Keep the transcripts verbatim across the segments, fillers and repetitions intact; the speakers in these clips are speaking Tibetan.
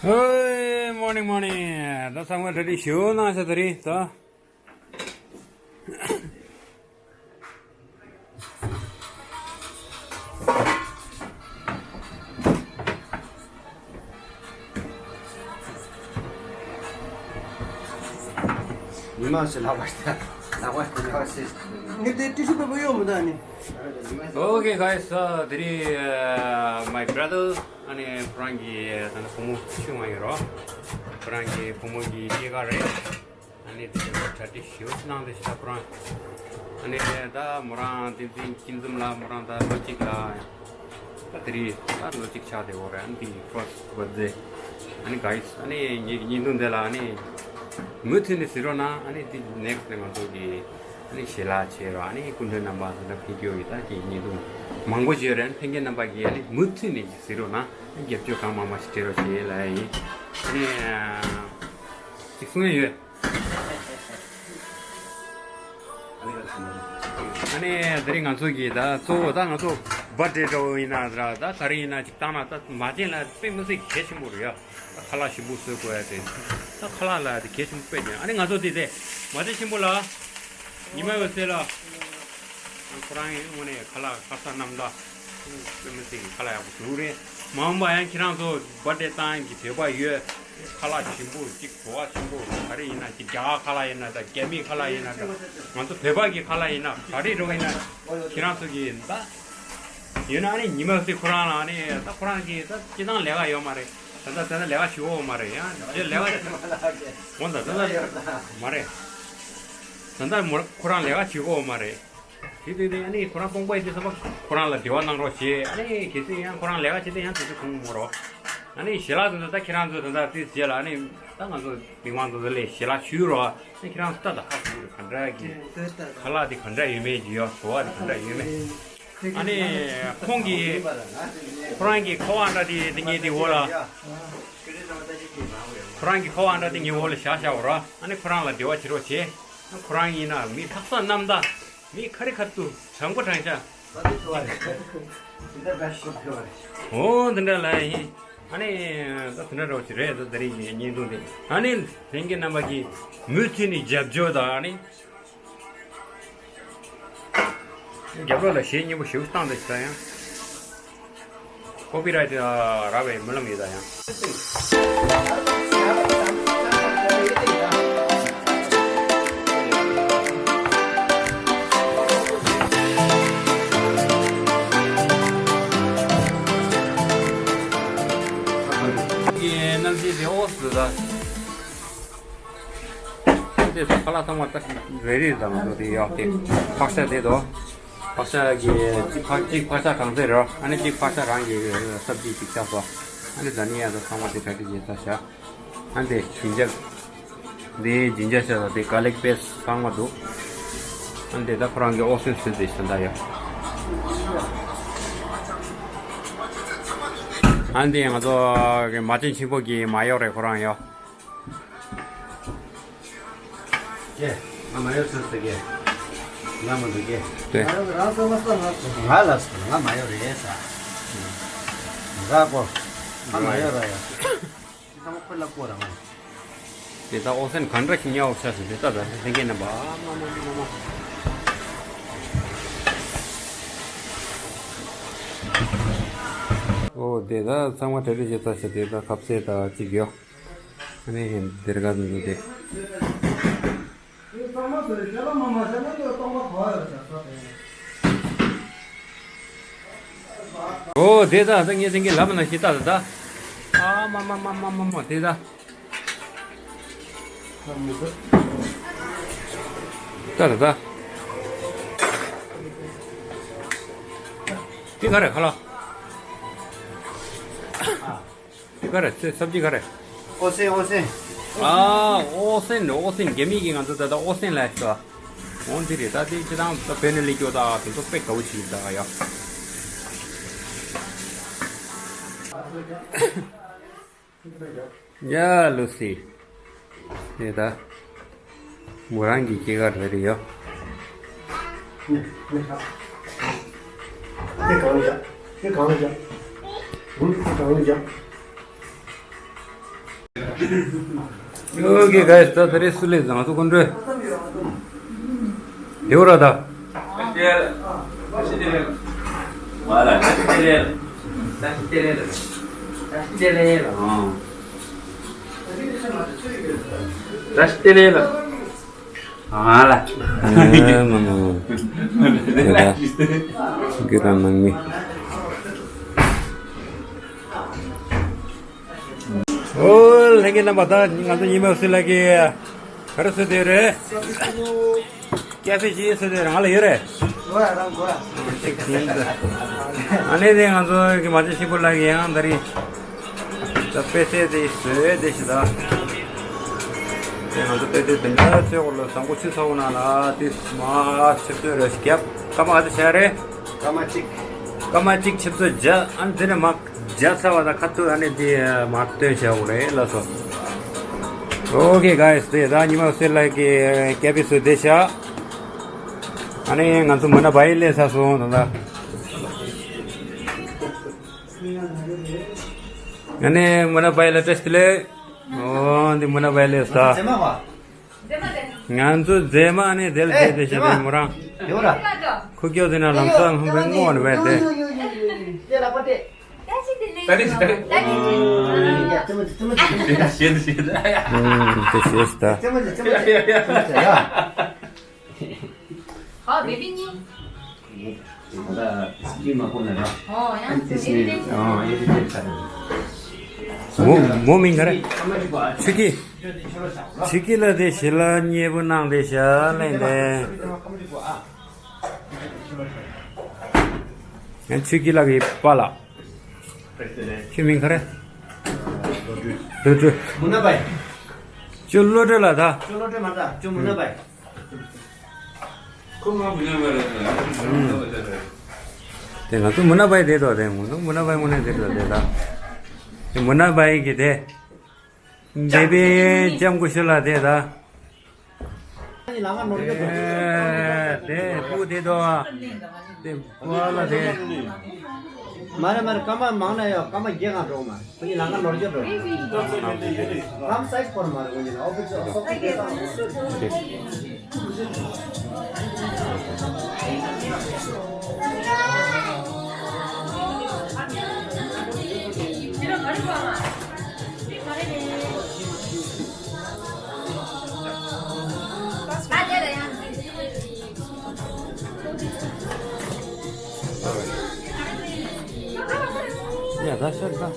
Hey, morning, morning. ད་ཚང་མ་གྲ་སྒྲིག་ཞུ་གནང་ཤག་ད་རིང་ད། ཉི་མ་ཞིག་ལག་པ་ཞིག་ལག་པ་ཞིག་ལག་པ་ཞིག་ངས་དེ་ཏི་ཤུ་པེ་པར་གཡོག་མི་འདུག་ཨ་ནི། Okay, guys, uh, today, uh, my brother, ཨ་ནི་ཁོ་རང་གི་ད་ནི་བུ་མོ་ཆུང་མ་ཡོད་རོ། ཁོ་རང་གི་བུ་མོ་གི་སྐྱེས་སྐར་རེད། ཨ་ནི་དེ་ཚོ་གྲ་སྒྲིག་ཞེ་པོ་གནང་བསྡད་ཤག་ད་ཁོ་རང་། ཨ་ནི་ད་མོ་རང་བསྟན་འཛིན་སྐྱིད་འཛོམས་ལགས་མོ་རང་ད་ལོ་གཅིག་ལ། ད་དེ་རིང་ད་ལོ་གཅིག་ཆགས་བསྡད་ཡོད་རེད། ཨ་ནི་དེ་first birthday། ཨ་ནི་guys, ཨ་ནི་ངའི་བརྙན་ཐུང་འདི་ལ་ཨ་ནི་མུ་མཐུད་ནས་གཟིགས་རོགས་གནང་། ཨ་ནི་དེ་next ནས་ང་ཚོ་གི་ཨ་ནི་ཞལ་ལག་བྱེད་རོགས། ཨ་ནི་སྐུ་མགྲོན་རྣམ་པ་ད་ཕེབས་ཀྱི་ཡོད་ཀྱི་ད་ཀྱི་བརྙན་ཐུང་མང་པོ་ཞིག་ཡོད་རེད། ཨ་ནི་ལྷན་རྒྱས་རྣམ་པ་གིས་ཨ་ནི་མུ་མཐུད་ནས་གཟིགས་རོགས་གནང་། ཨ་ནི་རྒྱབ་སྐྱོར་གང་མང་མང་ཞིག་སྤྲད་རོགས་བྱེད་ལབ་ཡིན། ཨ་ནི་ཅིག་གསུང་ཡ་ཡོད། ཨ་ནི་དེ་རིང་ང་ཚོ་གི་ད་གཙོ་བོ་ད་ང་ཚོ་birthday འདྲ་བོ་ཡིན་ན་ར་ད་ག་རེ་ཡིན་ན་ཅིག་བཏང་ན་ད་མ་བྱན་ལ་དཔེ་མི་སྲིད་གལ་ཆེན་པོ་རེད་ཡ། ད་ཁ་ལག་ཞིམ་པོ་བཟོ་དགོས་ཡ་དེ་ད་ཁ་ལག་ལ་དེ་གལ་ཆེན་པོ་དཔེ་ཅན། ཨ་ནི་ང་ཚོ་དེ་དེ་མ་བྱན་ཆེན་པོ་ལ་ཉི་མ་འོད་ཟེར་ལ་ཁོ་རང་གི་དངོས་གནས་ཁ་ལག་ཁ་ས་རྣམ་དག་དཔེ་མི་སྲིད་ཀྱི་ཁ་ལག་ཡག་པོ་བཟོ་གི་རེད། མ་འོངས་པ་ཡང་ཁྱེད་རང་ཚོ་birthday བཏང་གི་འདོད་པ་ཡོད། ཁ་ལག་ཞིམ་པོ་གཅིག་བྲོ་བ་ཆེན་པོ་ག་རེ་ཡིན་ན་གཅིག་རྒྱ་གར་ཁ་ལག་ཡིན་ན་འདྲ། རྒྱ་མིའི་ཁ་ལག་ཡིན་ན་འདྲ། ང་ཚོ་བོད་པ་གི་ཁ་ལག་ཡིན་ན་ག་རེ་འགྲོ་ཡིན་ན་ཁྱེད་རང་ཚོ་གི་ད་ཡོད་ན་ཨ་ནི་ཉི་མ་ཟེར་ཁོ་རང་ལ་ཨ་ནི་ད་ཁོ་རང་གི་ད་སྤྱི་བཏང་ལས་ཀ་ཡོད་མ་རེད། ད་ད་ད་ད་ལས་ཀ་བྱེད་ཡོད་མ་རེད། ཡང་ལས་ཀ་འོང་ད་ད་ད་མ་རེད། ད་ད་མོ་ཁོ་རང་ལས་ཀ་བྱེད་ཡོད་མ་རེད། དེ་དེ་དེ་ཨ་ནི་ཁོ་རང་སྟོང་པ་ཡིན་དུས་ཙམ་པ་ཁོ་རང་ལ་འབྲེལ་བ་གནང་རོགས་བྱེད། ཨ་ནི་གལ་སྲིད་ཡང་ཁོ་རང་ལས་ཀ་བྱེད་དུས་ཡང་དུས་ཚོད་ཁོང་མོ་རོགས། ཨ་ནི་ཞལ་ལག་དེ་ཚོ་ད་ཁྱེད་རང་ཚོ་ད་ལྟ་དེ་རྗེས་ལ་ཨ་ནི་ད་ང་ཚོ་མི་མང་ཚོ་ལ་ཞལ་ལག་ཞུས་རོགས། ཨ་ནི་ཁྱེད་རང་ཚོ་ལྟ་ད་ཧ་གོ་གི་རེད། ག་འདྲ་གི་ཁ་ལག་དེ་ག་འདྲ་ཡོད་མེད་ཀྱི་ཡོད། བྲོ་བ་དེ་ག་འདྲ་ཡོད་མེད། ཨ་ནི་ཁོང་གིས་ཁོ་རང་གི་ཁ་པར་འདྲ་དེ་དེ་ངའི་དེ་འོག་ལ་ཁོ་རང་གི་ཁ་པར་འདྲ་དེ་ངའི་འོག་ལ་བཞག་བཞག་པ་ར། ཨ་ནི་ཁོ་རང་ལ་འབྲེལ་བ་བྱེད་རོགས་བྱེད། ཁོ་རང་ཡིན་ན་མི་ལྷག་བསམ་རྣམ་དག་མི་ཁ་རི་ཁ་ཐུག་དྲང་པོ་དྲང་བཞག་འོ་འདི་འདྲ་ལ་ཡིན། ཨ་ནི་ད་དེ་འདྲ་རོགས་ཅིག་རེད། ད་དེ་རིང་གི་བརྙན་ཐུང་དེ་ཨ་ནི་ལྷན་རྒྱས་རྣམ་པ་གིས་མུ་མཐུད་ནས་རྒྱབ་སྐྱོར་དང་ཨ་ནི་རྒྱབ་ལོགས་ལ་གཞས་སྙན་པོ་ཞིག་བཏང་འདུག་ད་ཡང་། ཀོ་པི་རའེ་ཊི་རག་པའི་སྨོན་ལམ་ཡོད་ད་ཡང་། གནམ་གཤིས་དེ་ཨོ་སི་ད། དེ་ཁ་ལག་ཚང་མ་ད་རེ་རེ་དང་དེ་ཡག་དེ་ཕག་ཤ་དེ་དོ། ཕག་ཤ་གི་གཅིག་ཕག་གཅིག་ཕག་ཤ་གང་ཚེ་རོ། ཨ་ནི་གཅིག་ཕག་ཤ་རང་གི་སབ་ཇི་གཅིག་བཞག་སོ། ཨ་ནི་ད་ནི་ཡ་ད་ཚང་མ་དེ་ག་དེ་བྱེད་ས་ཤ། ཨ་འདི་ཇིན་ཇར། འདི་ཇིན་ཇར་ཤ་ད་དེ་ག་ལིག་པེ་སི་ཚང་མ་འདུག་ཨ་འདི་ད་ཁོ་རང་གི་ཨོ་སིན་སུ་དེ་ཤ་ད་ཡ། ཨ་འདི་ང་ཚོ་གི་མ་བྱན་ཆེན་པོ་གི་མ་ཡོག་རེད་ཁོ་རང་ཡོ། ཀྱེ། ང་མ་ཡོང་ཟེར་ཟེར་གྱི། ང་མ་འདུག་གྱེ། དེ། ང་ལ་ཟེར་ང་མ་ཡོང་རེད་ཟེར། ར་གོ། ང་མ་ཡོང་ར་ཡ། ཁྱི་ཚང་མ་ཁོ་ལ་གོ་ར་ང་། དེ་ད་ཨོ་སན་ག་འདྲ་ཞིག་ཉལ་བ་ཆ་ཟིན་དེ་ལྟ་ད་ལྷན་རྒྱས་རྣམ་པ་ཨ་མ་མ་མ་མ། ཨོ་དེ་ད་ཚང་མ་གྲ་སྒྲིག་བྱེད་ཚར་ཤག་དེ་ད་ཁ་ཟས་ད་གཅིག་ཡོད། ཨ་ནི་ཧེ་འདིར་ག་འདུག་དེ། ཨོ་དེ་ད་ད་ངས་དེ་ངས་ལབ་ན་ཤི་ད་ད་ད། ཨ་མ་མ་མ་མ་མ་མ་དེ་ད། ད་ད་ད། དེ་ག་རེ་ཁ་ལག་དེ་ག་རེ་ཚེ་སབ་ཇི་ག་རེ། ཨོ་སེན་ཨོ་སེན། ཨ་ཨོ་སེན་ཨོ་སེན་རྒྱ་མི་གི་ང་ཚོ་ད་ལྟ་ཨོ་སེན་ལ་ཤོག་འོ་འདི་རེད་ད་དེ་ཅི་དང་ད་བོད་ནས་སླེབས་ཀྱོག་ད་དེ་ཚོ་དཔེ་དགའ་བོ་ཞིག་ད་ཡ། ཡ་ལུ་སི། དེ་ད། མོ་རང་གི་སྐྱེས་སྐར་རེད་རེད་ཡ། དེ་གང་ལ་བཞག་དེ་གང་ལ་བཞག་དེ་གང་ལ་བཞག་ཨོ་ཁེ་གཱའིས། ད་ད་རེས་སུ་ལས་ང་ཚོ་ཀོན་ཀྲོལ་དེའུ་ར་ད། ར་ཤི་ཏེ་རེ་ལ། ཨ་ལ། ཨ་མ་མ་མ། དེ་ད་གི་རང་ནང་མི། ཨོ་ལྷན་རྒྱས་རྣམ་པ། ད་ང་ཚོ་ཉི་མ་སུ་ལ་གི་ག་རེ་བཟོས་བསྡད་རེད། ཀ་ཧྥེ་ཞིག་བཟོས་བསྡད་རེད། ང་ལ་ཡོད་རེད། གོ་ཡ་རང་གོ་ཡ། ཅིག་ཡིན་ད། ཨ་ནི་དེ་ང་ཚོ་གི་མ་ཅན་ཤིང་ཕུ་ལ་གི་ཡང་ད་རེས། ད་དཔེ་ཚད་དེ་བཟོས་དེ་ཞིག་ད། དེ་ང་ཚོ་དཔེ་དེ་དེ་འདྲ་བཟོས་སྐོར་ལ་བཟང་པོ་ཆུ་ཚ་བོ་ན་ལ་དེ་མ་ཆུ་ཚོད་རེ་བརྒྱབ། སྐར་མ་ག་ཚོད་བྱས་རེད། སྐར་མ་གཅིག་སྐར་མ་གཅིག་ཆུ་ཚོད་བརྒྱ། ཨ་ནི་དེ་ནས་མ་བརྒྱ་ཚར་བ་དང་ཁ་ཐུག་ཨ་ནི་དེ་མ་སྟོན་བྱ་དགོས་རེད་ལགས་སོ། ཨོ་ཁེ་གཱའིས། དེ་ད་ཉི་མ་སུ་ལ་གི་ཀ་ཧྥེ་བཟོས་བསྡད་ཤག་ཨ་ནི་ང་ཚོ་མུ་ན་བྷའི་སླེབས་ཚར་སོང་ད་ལྟ། ཨ་ནི་མུ་ན་བྷའི་ལ་བཀྲ་ཤིས་བདེ་ལེགས། ཨོ་འདི་མུ་ན་བྷའི་སླེབས་ས། ང་ཚོ་མཛེས་མ་ནི་དེ་ལ་བསྡད་དེ་བྱས་ཏེ་མོ་རང་། ཁུ་སྐྱོ་དེ་ན་ལམ་སང་ཧམ་པའི་ངོ་བ་ནི་བས་ཏེ། ཨུམ། དེ་ཤེས་ད། ཨོ་བེ་བི་ནི། ཨོ་ཡང་བེ་བི་ནི། མོ་མོ་མིང་ག་རེ། ཆུ་སྐྱིད། ཆུ་སྐྱིད་ལ་དེ་ཞི་ལ་མཉེས་པོ་གནང་དེ་ཤ་ལེན་དེ། ཡང་ཆུ་སྐྱིད་ལ་གི་པཱ་ལགས། ཁྱོད་མིང་ག་རེ། བློ་གྲོས། མུ་ན་བྷའི། ཁྱོད་བློ་གྲོས་ལ་ད། ཁྱོད་བློ་གྲོས་མ་ད། ཁྱོད་མུ་ན་བྷའི། ཁོ་ང་མུ་ན་བྷའི་རེད། དེ་ང་ཚོ་མུ་ན་བྷའི་དེ་དོ་དེ་ང་ཚོ་མུ་ན་བྷའི་མུ་ན་དེ་དོ་དེ་ད། དེ་མུ་ན་བྷའི་གི་དེ། འདས་པའི་ལྕམ་སྐུ་ཞབས་ལགས་དེ་ད། དེ་སྤུ་དེ་དོ། དེ་སྤུ་ལ་དེ། མ་རེད་མ་རེད། སྐར་མ་མང་ན་ཡང་སྐར་མ་བརྒྱད་ང་འགྲོ་མ། ཁོ་གཉིས་ལམ་ཁ་ནོར་རྒྱུ་འགྲོ། ལམ་སའི་སྐོར་མ་རེད། ཁོ་གཉིས་ལ་ཨོ་ཕི་སི་ཨོ་ཕི་སི། ཡ་ད་ཤར་ད།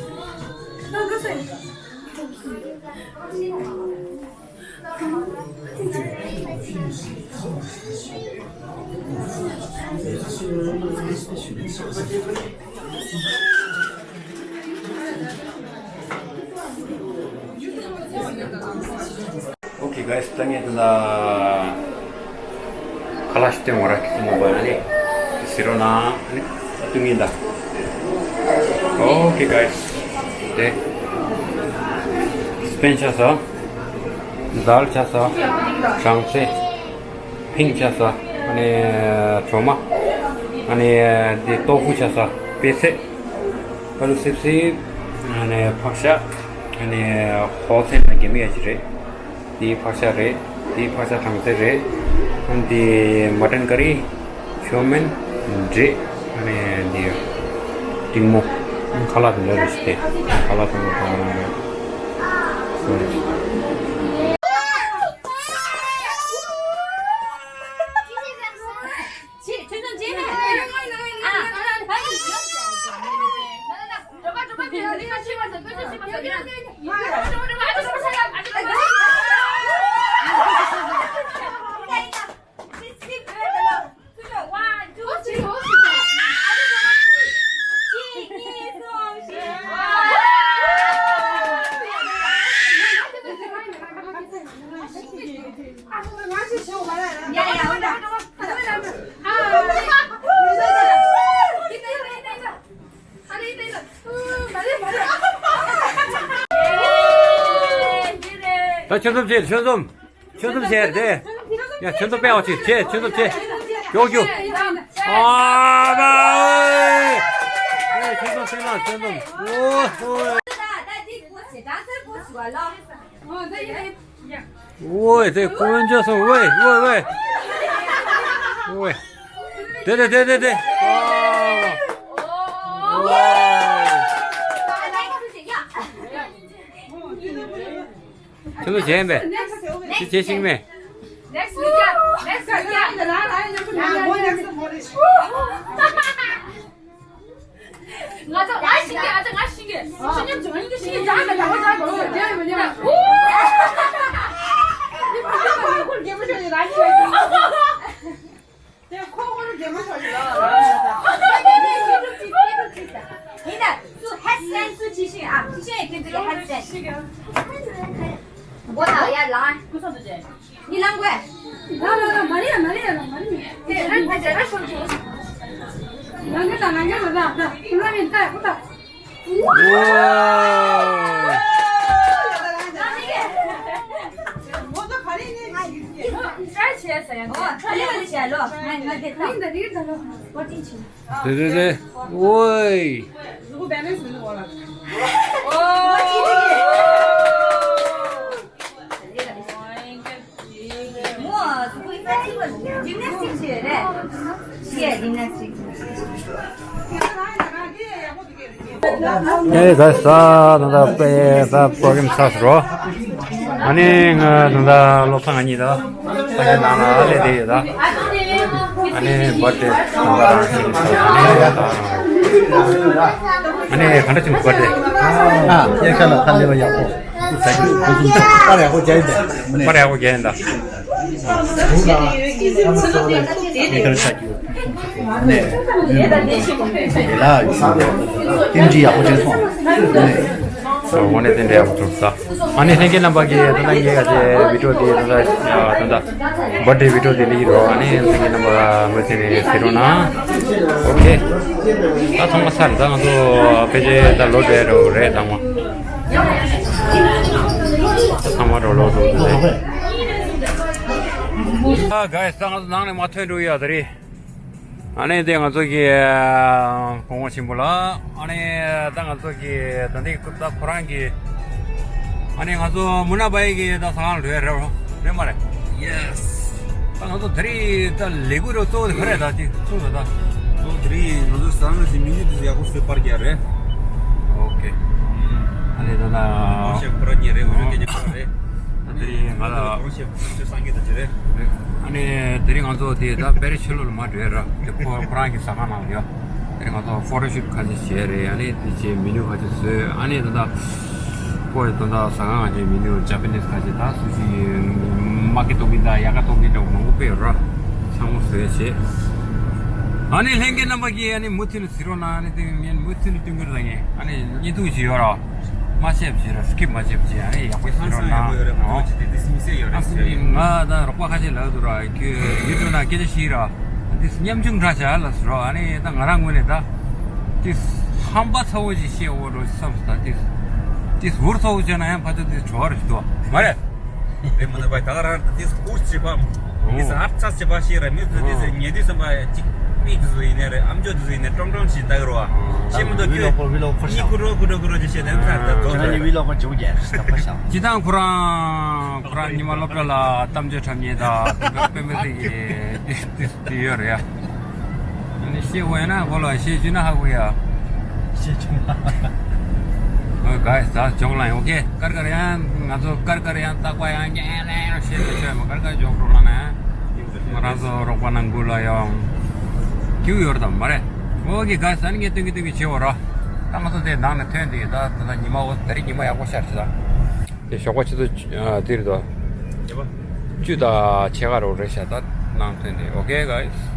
Okay guys, ད་ངས་ད་ལྟ་ཁ་ལག་ཞིག་སྟོན་བ་ར་ཁི་སི་མོ་བ་ནི་ཟེར་རོ་ན་ནི་ད་ཏུ་ངིན་ད། Okay guys, དེ་སྤེན་ཆ་ས། དཱལ་ཆ་ས། གྲང་ཚེ། ཕིང་ཆ་ས། ཨ་ནི་གྲོ་མ། ཨ་ནི་དེ་ཏོ་ཧྥུ་ཆ་ས། པེ་ཚེ། ཨ་ནི་སིབ་སིབ། ཨ་ནི་ཕག་ཤ། ཨ་ནི་ཧོ་ཚེ་ན་གེ་མི་ཡ་ཅི་རེད། དེའི་ཕག་ཤ་རེད། དེའི་ཕག་ཤ་གྲང་ཚེ་རེད། ཨ་ནི་དེ་མ་ཊན་ཀ་རི། ཆོ་མིན། འབྲས། ཨ་ནི་དེ་ཏིང་མོ། ཁ་ལག་དེ་འདྲ་རེད་ཤི་སྟེ། ཁ་ལག་དེ་འདྲ་གང་རང་རེད། ད་ཆོས་འཛོམས་བྱེད། ཆོས་འཛོམས། ཆོས་འཛོམས་བྱེད་དེ། ཡ་ཆོས་འཛོམས་དཔེ་བ་ཆེ་ཆེ་ཆོས་འཛོམས་བྱེད། ཀྱོ་ཀྱོ། ཨ་མ་ཨོའི། ཡ་ཆོས་འཛོམས་སེང་ལ་ཆོས་འཛོམས། ཨོ་ཨོ། ཝེ། དེ་དཀོན་མཆོག་གསུམ། ཝེ་ཝེ་ཝེ། ཝེ། དེ་དེ་དེ་དེ་དེ། ཁྱོད་ཚོ་བྱས་པས། ཅི་བྱེད་ཤིག་མེད། ང་ཚོ་ང་ཤི་གི། ང་ཚོ་ང་ཤི་གི། ཤི་ཉམས་ཆུང་ཡིན་གི། ཤི་གི། ཇག་གི། ཇག་གི། ཇག་གི། ཁོ་ཁོ་ལ་རྒྱལ་མོ་ཤོར་ཡོད་ལ། ཡིན་ད། སུ་ཧེད་སེན་སུ་ཅི་ཤིག་ཨ། ཅི་ཤིག་ཁྱེད་ཚོ་ཧེད་སེན། མགོ་ན་ཡར་ལངས། ནི་ལངས་དགོས། ལ་ལ་ལ། མ་རེད་ཡ། མ་རེད་ཡ། མ་རེད་ཡ། དེ་རང་གི་རེ་རེ་ཤོར་བྱུང་། ལང་ཀ་དང་ལང་ཀ་མ་ད་ད་ཁོ་ལ་མིན་ད་ཁོ་ད། ཝའོ། ཨོ། ཁ་ལེ་ལེ་བྱས་ལོ། ང་ང་དེ་ད། ཡིན་ད་དེ་ད་ལོ། ཨོ་ཏིང་ཆི། དེ་དེ་དེ། ཝའི། ཨེ་ག་ས་ད་ད་པེ་ད་པོ་རི་མ་ས་སུ་རོ། ཨ་ནི་ང་ད་ད་སློབ་ཚན་ང་གཉིས་ད། ས་ཆ་ནང་ལ་སླེབས་བསྡད་ཡོད་ད། ཨ་ནི་བར་ཐི་ཌེ་དང་པོ་རང་བཞིན་ཨ་ནི་ཡོད་ད། ཨ་ནི་ག་འདྲ་བྱུང་བར་ཐི་ཌེ། ཨ་ཡ་ཁ་ལ་ཁ་ལེ་བ་ཡག་པོ། ས་ཆ་ཁོ་ཚོ་པར་ཡག་པོ་རྒྱག་ཡིན་པས། པར་ཡག་པོ་རྒྱག་ཡིན་ད། ཨ་ནི་ཡོད་ད། ཨ་ནི་ཡོད་ད། ཨ་ནི་ཡོད་ད། ཨ་ནི་ཡོད་ད། ཨ་ནི་ཡོད་ད། ཨ་ནི་ཡོད་ད། དེ་འདྲ་ཡག་པོ་བྱས་སོང་། ཨ་ནི། ཨོ་ནི་དེ་འདྲ་ཡག་པོ་བྱུང་ས། ཨ་ནི་ལྷན་རྒྱས་རྣམ་པ་གིས་ད་ལྟ་ངས་ག་ཚོད་བི་ཌིའོ་འདི་ད་ལྟ་ད་ལྟ་བར་ཐི་ཌེ་བི་ཌིའོ་འདི་སླེབས་ཀྱི་རེད། ཨ་ནི་ལྷན་རྒྱས་རྣམ་པ་ངོས་ཐད་ནས་གཟིགས་རོགས་གནང་། ཨོ་ཁེ། ད་ཚང་མ་ཚར། ད་ང་ཚོ་ཕལ་ཆེར་ད་ལོག་འགྲོ་ཡ་འདྲ་བོ་རེད་ཚང་མ། ད་ཚང་མ་འགྲོ་ལོག་འགྲོ་འདུག་ཟེར། ཨ་ག་ས་ང་ཚོ་ནང་ནས་མར་ཐོན་འགྲོ་ཡ་ད་རེད། ཨ་ནི་དེ་ང་ཚོ་གི་གོང་འོག་ཆེན་པོ་ལ། ཨ་ནི་ད་ང་ཚོ་གི་ད་འདི་ད་ཁོ་རང་གི་ཨ་ནི་ང་ཚོ་མུ་ན་བྷའི་གི་ད་ཟ་ཁང་ལ་འགྲོ་ཡ་རེད་རེད་མ་རེད། ཡེ་སི། ད་ང་ཚོ་དེ་རིང་ད་ལས་འགུལ་རོ་གཙོ་བོ་དེ་ག་རེ་ད་ཅིག་གསུངས་ད་ད། གཙོ་བོ་དེ་རིང་ང་ཚོ་ཟ་ཁང་ཞིག་མི་ཉུང་དུ་ཡག་པོ་བཟོས་པར་རྒྱག་རེད། ཨོ་ཁེ། ཨ་ནི་ད་ད་ཁོ་རང་ཉེ་རེད། འུ་ཅག་སྐད་ཆ་རེད། ཨ་ནི་ང་ལ་ཁོ་རང་ཆེ་ཁོ་རང་ཆེ་སངས་རྒྱས་ད་ཅི་རེད། ཨ་ནི་དེ་རིང་ང་ཚོ་དེ་ད་པེ་རི་ཕྱི་ལོགས་ལ་མར་འགྲོ་ཡ་ར། དེ་ཁོ་ཁོ་རང་གི་ཟ་ཁང་ནང་ལ་ཡོད། དེ་རིང་ང་ཚོ་ཕོ་ཊོ་ཤུ་ཊི་ཁ་ཤས་བྱས་རེད། ཨ་ནི་དེ་རྗེས་མེ་ནུ་ཁ་ཤས་བཟོས། ཨ་ནི་ད་ལྟ་ཁོ་ཡི་ད་ལྟ་ཟ་ཁང་ང་ཚོའི་མེ་ནུ་ཇ་པ་ནིས་ཁ་ཤས་ད་སུ་ཤི་མ་ཀི་ཏོག་ཏོག་ད་ཡ་ག་ཏོག་ཏོག་འདྲ་བོ་མང་པོ་སྤེལ་ཡོད་ར། ཚང་མ་བཟོས་བྱས། ཨ་ནི་ལྷན་རྒྱས་རྣམ་པ་གིས་ཨ་ནི་མུ་མཐུད་ནས་གཟིགས་རོགས་གནང་། ཨ་ནི་དེ་ངས་མུ་མཐུད་ནས་སྟོན་གྱི་རེད། ད་ངས་ཨ་ནི་བརྙན་ཐུང་ཞིག་ཡོད་ར། མ་ཤེས་པ་བྱེད་ར། སི་ཀིབ་མ་བྱེད་པ་བྱེད། ཨ་ནི་ཡག་པོ་ཞིག་ཁ་སང་རོགས་ཡག་པོ་ཡོད་རེད། ང་ཚོ་ཅི་དེ་དེ་སི་མི་སེ་ཡོད་རེད། ཨ་སི་ང་ད་རོགས་པ་ཁ་ཤས་ལབ་འདུག་ར། ཁྱོད་ཡུ་ཊུབ་ནང་སྐད་ཆ་བཤད་ར། དེ་ཉམ་ཆུང་འདྲ་བྱ་ལ་ཟེར་རོ། ཨ་ནི་ད་ང་རང་ངོས་ནས་ད་དེ་ཧམ་པ་ཚ་བོ་ཞིག་བཤད་འོ་འགྲོ་བསམ་སོང་། ད་དེ་དེ་འུར་ཚ་བོ་བྱས་ན་ཡང་ཕ་ཚོ་དེ་བྲོ་བ་རེད་འདུག་མ་རེད། རེད་མ་ན་བའི་ད་ག་རང་དེ་ཧུར་བྱེད་པ། དེ་ས་ཧར་ཚ་བྱེད་པ་ཤེས་ར། མི་ཚོ་དེ་ཚོ་ཉལ་དུས་ཙམ་པ་ཅིག་མིག་དེ་ཚོ་ཡིན་ནའི་རེད། ཨམ་ཅོག་དེ་ཚོ་ཡིན་ནའི་ཀྲོང་ཀྲོང་ཞིག་ལྟ་གི་རོ། ཤེས་མི་འདུག་ཁྱོད་ནི་ཀུ་རོ་ཀུ་རོ་ཀུ་རོ་ཅིག་བཤད་ནས་ཁ་ད་ཁྱོད་ནི་ཝི་ལོག་པ་བྱུང་རྒྱལ་ད་པ་ཤང་། སྤྱི་བཏང་ཁོ་རང་ཁོ་རང་ཉི་མ་སློབ་གྲྭ་ལ་གཏམ་བརྗོད་འཁྲབ་མཁན་དང་དཔེ་མི་སྲིད་ཀྱི་དེ་ཡོད་རེད་ཡ། ཨ་ནི་ཤེས་འོ་ཡ་ན་ཁོ་ལ་ཤེས་བཅུག་ན་ཧ་གོ་ཡ། ཤེས་བཅུག་ན། ཨོ་ག་ས་ཇོག་ལ་ཡོང་། ཨོ་ཁེ། ཀར་ཀར་ཡང་ང་ཚོ་ཀར་ཀར་ཡང་རྟག་པ་ཡང་ངན་ལན་ཡང་ཤེས་ལ་ཆོད་མ། ཀར་ཀར་ཇོག་འགྲོ་ལ་ན་ཡང་ང་རང་ཚོ་རོགས་པ་ནང་ཁུལ་ལ་ཡང་སྐྱིད་ཡོད་རེད་དམ་མ་རེད། ཨོ་ཁེ་ག་ས་ནི་ངས་སྟོན་གི་སྟོན་གི་བྱེད་འོ་ར། ད་ང་ཚོ་དེ་ནང་ནས་ཐོན་དེ་ད་ད་ད་ཉི་མ་འོ་ད་རེས་ཉི་མ་ཡག་པོ་ཤར་ཆེ་ད། དེ་ཞོགས་པ་ཆུ་ཚོད་ཨ་དེ་རེད་དོ། བཅུ་དང་ཕྱེད་ཀ་རོ་རེད་ཤག་ད་ནང་ཐོན་ཏེ། ཨོ་ཁེ་གྷའིས།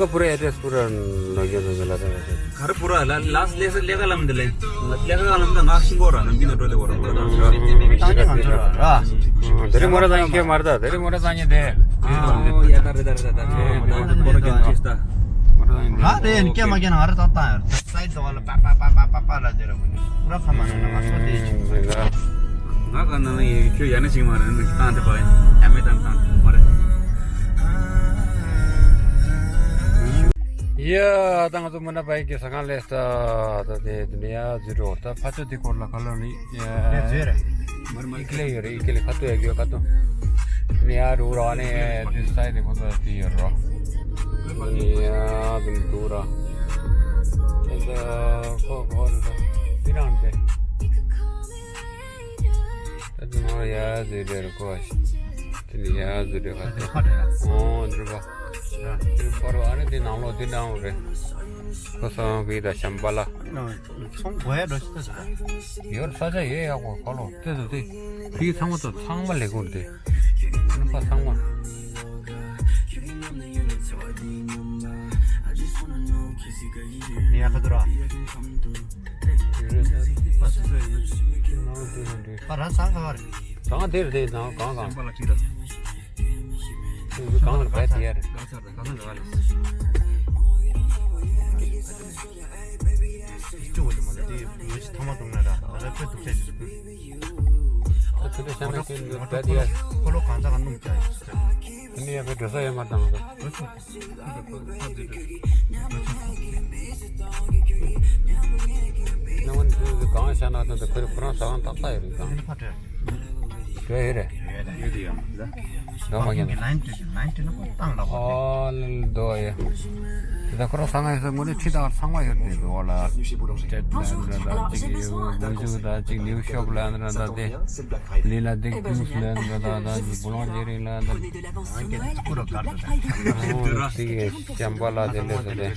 पूरा एड्रेस पूरा लगे तो गलत है। घर पूरा ला-, लास्ट लेस-, लेखा लम दिले। लेखा लम द ना सिंगो रा, नम बिना डोले वरा, वरा, वरा। ताने मंजो रा। तेरे मोरा दानी के मारता, तेरे मोरा दानी दे। ओ, या ता, रे ता, रे ता, रे ता। हाँ, मोरा दानी दे। हाँ, रे, इनके मगे ना, अरे, ता, ता, साइड वाला, पा, पा, पा, ला दे रहा मुझे। पूरा खा मारना, मार दे। ना, ना, ना, ये क्यों याने सिंह मारे, तान दे पाए। हमें तान, तान, मारे। ཡ། ད་ང་ཚོ་མུ་ན་བྷའི་གི་ཟ་ཁང་སླེབས་ད། ད་དེ་དེ་ནས་ཡར་འཛུལ་འགྲོ། ད་ཕ་ཚོ་དེ་སྐོར་ལ་ཁ་ལོ་ནི་ཡ། ཨི་ཀི་ལེ་ཡོད་རེད། ཨི་ཀི་ལེ་ཁ་ཐུག་ཡ་གི་ཁ་ཐུག་ནི་ཡར་འགྲོ་ར། ནི་དུས་ས་ཡི་དེ་ཁོ་ཚོ་དེ་ཡོད་ར། ནི་ཡ་དུ་འགྲོ་ར། ཨེ་ད་ཁོ་ཁོ་ར་དེ་རང་དེ། ད་དུ་ནོར་ཡ་དེ་རེད་ཁོ། དེ་ནི་ཡ་དེ་རེད་ཁ་ཐུག་ཨོ་འགྲོ་བ། དེ་པར་བ་ནི་དེ་ནང་ལོགས་དེ་འདྲ་རེད། ཁོ་སང་བི་ད་ཤམ་པ་ལ། ཚོང་སྒོ་ཡ་འགྲོ་ཤི་ད་ཟེར། ཡོད་ས་ཆ་ཡོད་ཡག་པོ་ཁ་ལོ་ལྟོས་དང་དེ། དེ་ཚང་མ་ཚོ་ཚང་མ་ལས་ཁུངས་དེ། ཚང་མ་ཚང་མ། ཡ་ཁ་དུ་ར། ཁ་ར་ས་ཁ་བ་རེད། གང་དེར་དེ་དང་གང་གང་། གང་ལ་བས་དེ་ཡ་རེད། ཅུ་བོ་དེ་མ་དེ་མི་ཚེ་ཐ་མ་དུང་ན་ར་ད་ལ་ཁོས་དུག་ཆ་ཞིག་ད་དེ་འདྲ་བྱས་ན་ཁྱོད་འདི་བས་དེ་ཡ། ཁོ་ལོ་གང་ཚ་ག་སྣུམ་བྱ་ཡིན། དེ་ནི་ཡ་གི་འགྲོ་ས་ཡོད་མ་དང་། ནང་ནས་དུས་སུ་གང་བྱས་ན་ད་ཁོ་རང་ཟ་ཁང་ཏག་ཏག་ཡོད་རེད་ད། ཡོད་རེད། ཡོད་དེ་ཡང་ལ། ལོ་མ་ཡིན། ལ་ཡིན་དུས་ལ་ཡིན་དུས་ན་ཁོ་བཏང་ལ་བ། ཨོ་ལ་དོ་ཡ། དེ་ད་ཁོ་རང་ཚང་མ་ཡོད་ས་དངོས་གནས་ཁྲི་དང་ཚང་མ་ཡོད་དེ་འདུག་ལ། ཅེད་ལ་འདྲ་ད་ཅིག་ཡོད་མུ་ཇུ་ད་ཅིག་ནིའུ་ཤོག་ལ་འདྲ་ད་དེ། ལི་ལ་དེ་ཀུང་སི་ལ་འདྲ་ད་ད་བུ་ལོང་ཇེ་རིང་ལ་འདྲ། ཨོ་ཅིག་ཤམ་པ་ལ་དེ་འདྲ་ད་དེ།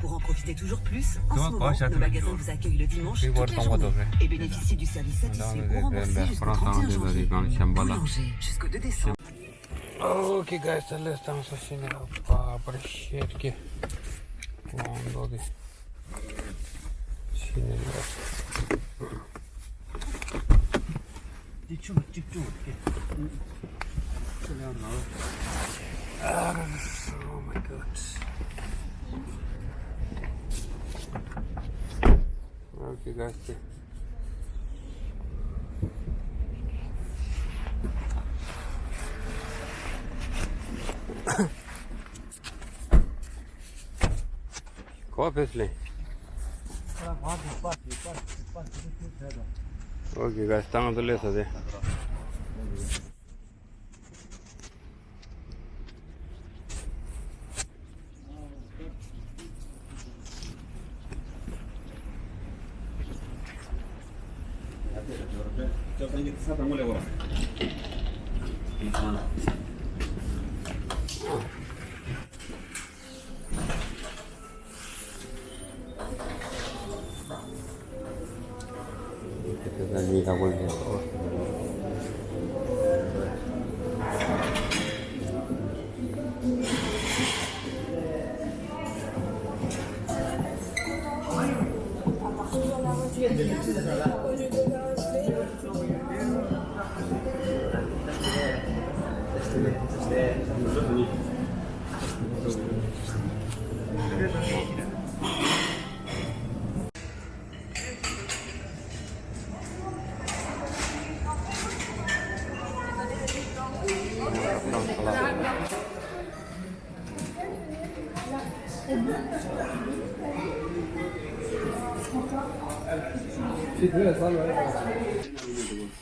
Pour en profiter toujours plus, Instant Mobile vous accueille le dimanche toute la journée et bénéficie du service satisfait pour rembourser jusqu'au trente et un janvier. Boulanger, jusqu'au deux décembre. Okay, guys, let's dance. དེ་ཆུ་མ་གཅིག་བཅུག་གི། ཆུ་ལེན་ན། Oh my God. Okay, guys. Go, Presley. Okay, guys, down the list of the.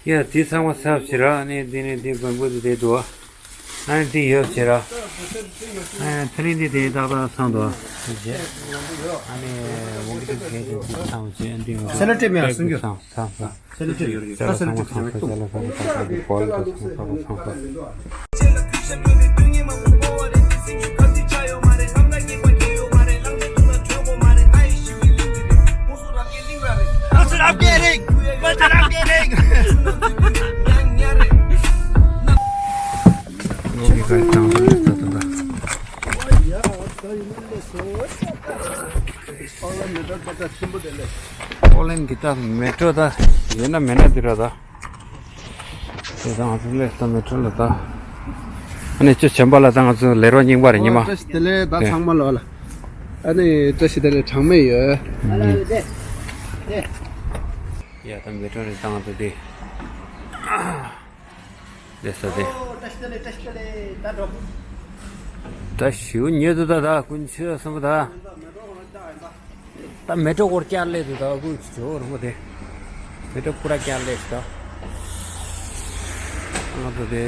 ཡ། དེ་ཚང་མ་ཚར་ཕྱིར་ར། ཨ་ནི་འདི་ནི་འདི་བོན་པོ་འདི་དེ་འདུག་ཨ་ནི་འདི་ཡོད་ཕྱིར་ར། ཨ་ནི་ཚེ་རིང་འདི་དེ་ཏག་ཏག་ཚང་འདུག་ཨ་ནི་འོ་གི་དེ་གས་ཅིག་ཚང་བྱས་འདི་ཡོད། སེ་ལོ་ཊེབ་མེད་པ་སུན་རྒྱུ། ཚང་ཚང་། སེ་ལོ་ཊེབ་ཡོད་རེད། ད་སེ་ལོ་ཊེབ་ཚང་མ་ཚང་། Okay, guys, down to this. ད་མེ་ཊོ་ད་ཡིན་ན་མེད་ན་འདི་ར་ད། དེ་ད་ང་ཚོ་སླེབས་ད་མེ་ཊོ་ལ་ད། ཨ་ནི་ཅོ་བྱམས་པ་ལགས་ད་ང་ཚོ་ལས་རོགས་རྙིང་པ་རེད་ཉི་མ། ཨོ་བཀྲ་ཤིས་བདེ་ལེགས། ད་ཚང་མ་ལོ་ལ། ཨ་ནི་བཀྲ་ཤིས་བདེ་ལེགས། གྲངས་མེད་ཡོད། ཡ་ད་མེ་ཊོ་རེད་ད་ང་ཚོ་དེ། དེ་ས་དེ། ད་ཞིའུ་ཉེ་དུ་ད་ད་ཀུན་ཆོས་སམ་པ་ད། ད་མེ་ཊོ་སྐོར་བསྐྱར་སླེབས་དུས་ད་ཀུན་ཆོས་རིང་པོ་དེ། མེ་ཊོ་ཁུ་ར་བསྐྱར་སླེབས་ད། ང་ཚོ་དེ་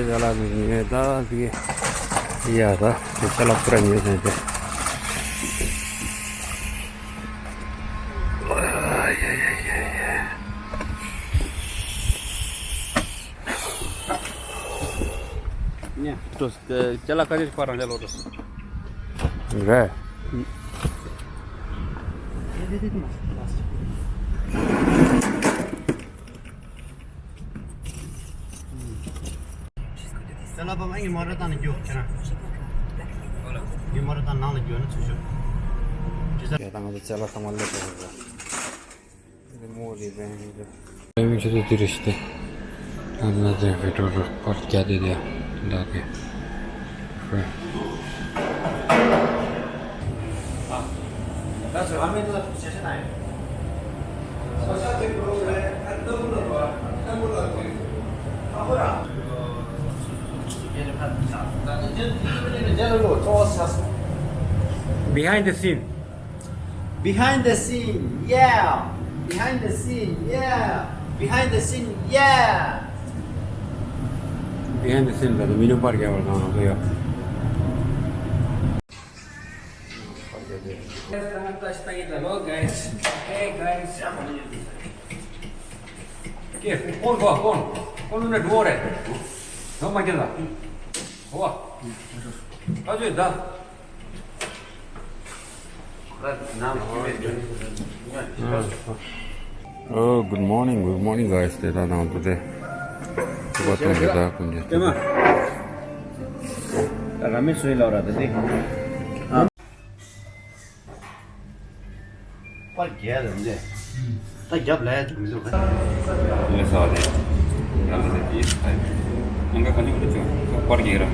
ཅ་ལག་ཉོས་ད་དེ། ཡ་ད་དེ་ཅ་ལག་ཁུ་ར་ཉོས་ཟིན་དེ། ཅ་ལག་ཁ་ཤས་ཤིག་ཕར་རང་ཅག་ལོག་འགྲོ། རེད། ཅ་ལག་པ་མ་ངའི་མོ་ཊ་བཏང་ནས་རྒྱུགས་ཁྱེད་རང་། ངའི་མོ་ཊ་བཏང་ནང་ལ་རྒྱུགས་ན་ཚུལ་ཤོག་ད་ང་ཚོ་ཅ་ལག་ཚང་མ་སླེབས་པ་རེད། མོ་རེད་པས། ཨ་ནི་ང་ཚོ་དེ་རེད་ཤི་སྟེ། ཨ་ནི་ང་ཚོ་ཡང་ཕེ་ཏྲོ་རུ་པར་རྒྱག་དེ་དེ་ཡང་འདྲ་དེ། Behind the scene. Behind the scene, yeah. Behind the scene, yeah. Behind the scene, yeah. Behind the scene ལ་མི་ནུ་པར་རྒྱག་པར་གང་ལ་ཡོད། Hello guys. Hey guys. ཀོན་གོ་ཀོན་ཀོན་ནུ་ནེ་ཌུ་རེ་ནོ་མ་ཀྱེ་ལ་ཧོ་ཨ་ཇོ་ད། Oh, good morning, good morning, guys. དེ་ད་དང་དུ་དེ། ཐུག་པ་ཐུག་གི་ད་ཀུན་ཇེ་ཐུག་པ། ར་མེ་སོའི་ལོ་ར་དེ་དེ། པར་རྒྱལ་ལ་འདི། ད་རྒྱབ་ལ་ཡ་མི་འདུག་ག་ལས་ས་རེད། ང་ལ་དེ་དེ་ཨང་ཀ་ག་ཅིག་འདུག་ཅོ་པར་རྒྱལ་ར།